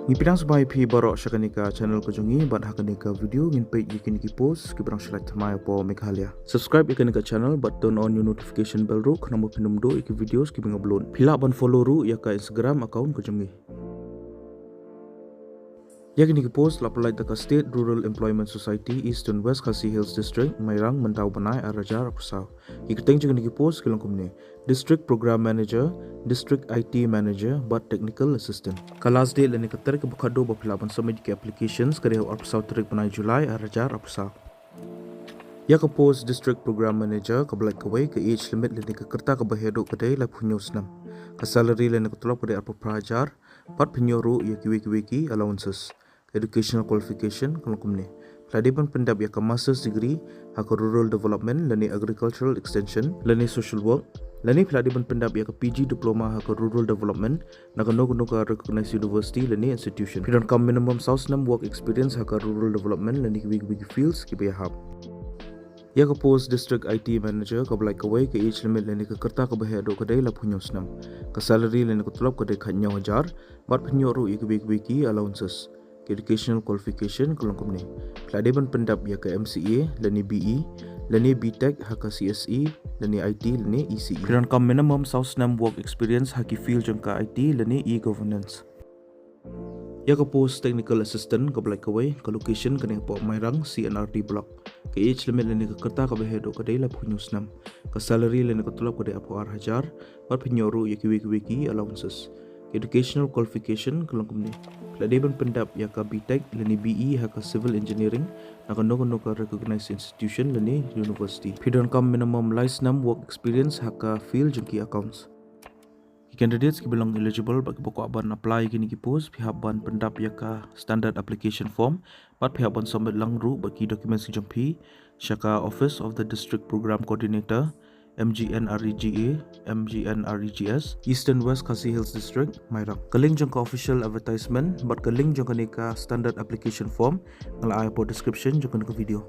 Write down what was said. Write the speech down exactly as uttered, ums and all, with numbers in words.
Ngi pdiang sngewbha ïa phi baroh sha kane ka channel ka jong ngi bad ha kane ka video ngin peit ïa kine ki post kiba dang shu lait thymmai hapoh Meghalaya. Subscribe ïa kane ka channel bad turn on ïa u notification bell ruh khnang ba phin ym duh ïa ki videos kiba nga upload. Phi lah ban follow ruh ïa ka Instagram account ka jong ngi. Ïa kine ki post la pynlait da ka State Rural Employment Society Eastern West Khasi Hills District, Mairang, mynta u bnai ar hajar arphew saw. Ki kyrteng jong kine ki post ki long kumne: District Program Manager, District I T Manager bad Technical Assistant. Ka last date lane ka tarik kaba khatduh ba phi lah ban submit ki applications ka dei ha u arphew saw tarik bnai July ar hajar arphew saw. Ïa ka post District Program Manager kaba lait kawei, ka age limit lane ka rta kaba heh duh ka dei laiphew hynñiew snem. Ka salary lane ka tulop ka dei arphew phra hajar bad phin ïoh ruh ïa kiwei kiwei ki allowances. Ka educational qualification ka long kumne: phi la dei ban pyndep ïa ka master's degree ha ka rural development lane agricultural extension lane social work, lane phi la dei ban pyndep ïa ka P G diploma ha ka rural development na kano kano ka recognized university lane institution. Phi donkam minimum saw snem work experience ha ka rural development lane kiwei kiwei ki fields kiba ïahap. Ïa ka post District I T Manager kaba lait kawei, ka age limit lane ka rta kaba heh duh ka dei laiphew hynñiew snem. Ka salary lane ka tulop ka dei khathynñiew hajar bad phin ïoh ruh ïa kiwei kiwei ki allowances. Ka educational qualification ka long kumne: phi la dei ban pyndep ïa ka M C A lane B E lane B Tech ha ka C S E lane I T lane E C E. Phi donkam minimum saw snem work experience ha ki field jong ka I T lane e-governance. Ïa ka post Technical Assistant kaba lait kawei, ka location ka dei hapoh Mairang C and R D Block. Ka age limit lane ka rta kaba heh duh ka dei laiphew hynñiew snem. Ka salary lane ka tulop ka dei arphew ar hajar bad phin ïoh ruh ïa kiwei kiwei ki allowances. Ka educational qualification ka long kumne: phi la dei ban pyndep ïa ka B Tech lane B E ha ka civil engineering na kano kano ka recognized institution lane university. Phi donkam minimum lai snem work experience ha ka field jong ki accounts. Ki candidates kiba long eligible bad kiba kwah ban apply ïa kine ki post, phi hap ban pyndep ïa ka standard application form bad phi hap ban submit lang ruh bad ki documents ki jong phi sha ka Office of the District Program Coordinator, M G N R E G A, M G N R E G S, Eastern West Khasi Hills District, Mairang. Ka link jong ka official advertisement bad ka link jong kane ka standard application form nga la ai hapoh description jong kane ka video.